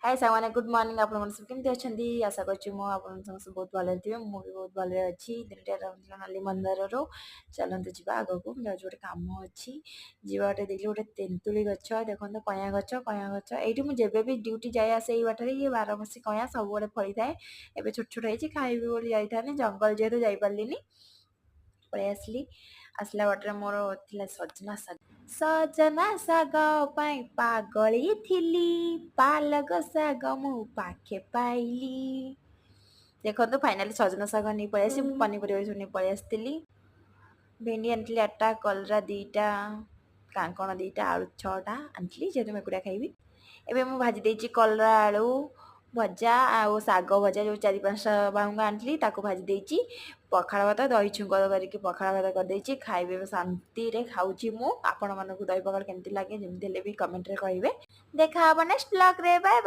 ହାଏ ସାଙ୍ଗମାନେ, good morning. ଆପଣମାନେ ସବୁ କେମିତି ଅଛନ୍ତି? ଆଶା କରୁଛି ମୁଁ ଆପଣ ସମସ୍ତେ ବହୁତ ଭଲରେ ଥିବେ। ମୁଁ ବି ବହୁତ ଭଲରେ ଅଛି। ଦିନଟି ଆରମ୍ଭ ଥିଲା ନାଲି ମନ୍ଦାରରୁ। ଚାଲନ୍ତୁ ଯିବା ଆଗକୁ, ମୁଁ ଯାଉଛି, ଗୋଟେ କାମ ଅଛି। ଯିବା ଗୋଟେ ଦେଖିଲି ଗୋଟେ ତେନ୍ତୁଳି ଗଛ। ଦେଖନ୍ତୁ, କଇଁଆ ଗଛ, କଇଁଆ ଗଛ। ଏଇଠି ମୁଁ ଯେବେ ବି ଡ୍ୟୁଟି ଯାଏ ଆସେ ଏଇ ବାଟରେ, ଇଏ ବାରମାସୀ କଇଁଆ ସବୁବେଳେ ଫଳିଥାଏ। ଏବେ ଛୋଟ ଛୋଟ ହେଇଛି। ଖାଇବି ବୋଲି ଯାଇଥାନ୍ତି, ଜଙ୍ଗଲ ଯେହେତୁ ଯାଇପାରିଲିନି, ପଳେଇ ଆସିଲି। ଆସିଲା ବାଟରେ ମୋର ଥିଲା ସଜନା ଶାଗ। ସଜନା ଶାଗ ପାଇଁ ପାଗଳି ଥିଲି, ପାଲକ ଶାଗ ମୁଁ ପାଖେ ପାଇଲି। ଦେଖନ୍ତୁ, ଫାଇନାଲି ସଜନା ଶାଗ ନେଇ ପଳେଇ ଆସି, ପନିପରିବା ସବୁ ନେଇ ପଳେଇ ଆସିଥିଲି। ଭେଣ୍ଡି ଆଣିଥିଲି ଆଠଟା, କଲରା 2ଟା, କାଙ୍କଣ 2ଟା, ଆଳୁ 6ଟା ଆଣିଥିଲି, ଯେହେତୁ ମୁଁ ଏକୁଟିଆ ଖାଇବି। ଏବେ ମୁଁ ଭାଜି ଦେଇଛି କଲରା ଆଳୁ ଭଜା ଆଉ ଶାଗ ଭଜା। ଯେଉଁ ଚାରି ପାଞ୍ଚଟା ବାହୁଙ୍ଗା ଆଣିଥିଲି, ତାକୁ ଭାଜି ଦେଇଛି। ପଖାଳ ଭାତ, ଦହି ଛୁଙ୍କ କରିକି ପଖାଳ ଭାତ କରିଦେଇଛି। ଖାଇବି ଏବେ, ଶାନ୍ତିରେ ଖାଉଛି ମୁଁ। ଆପଣମାନଙ୍କୁ ଦହି ପଖାଳ କେମିତି ଲାଗେ, ଯେମିତି ହେଲେ ବି କମେଣ୍ଟରେ କହିବେ। ଦେଖା ହବ ନେକ୍ସଟ ବ୍ଲଗ୍ରେ। ବାଏ।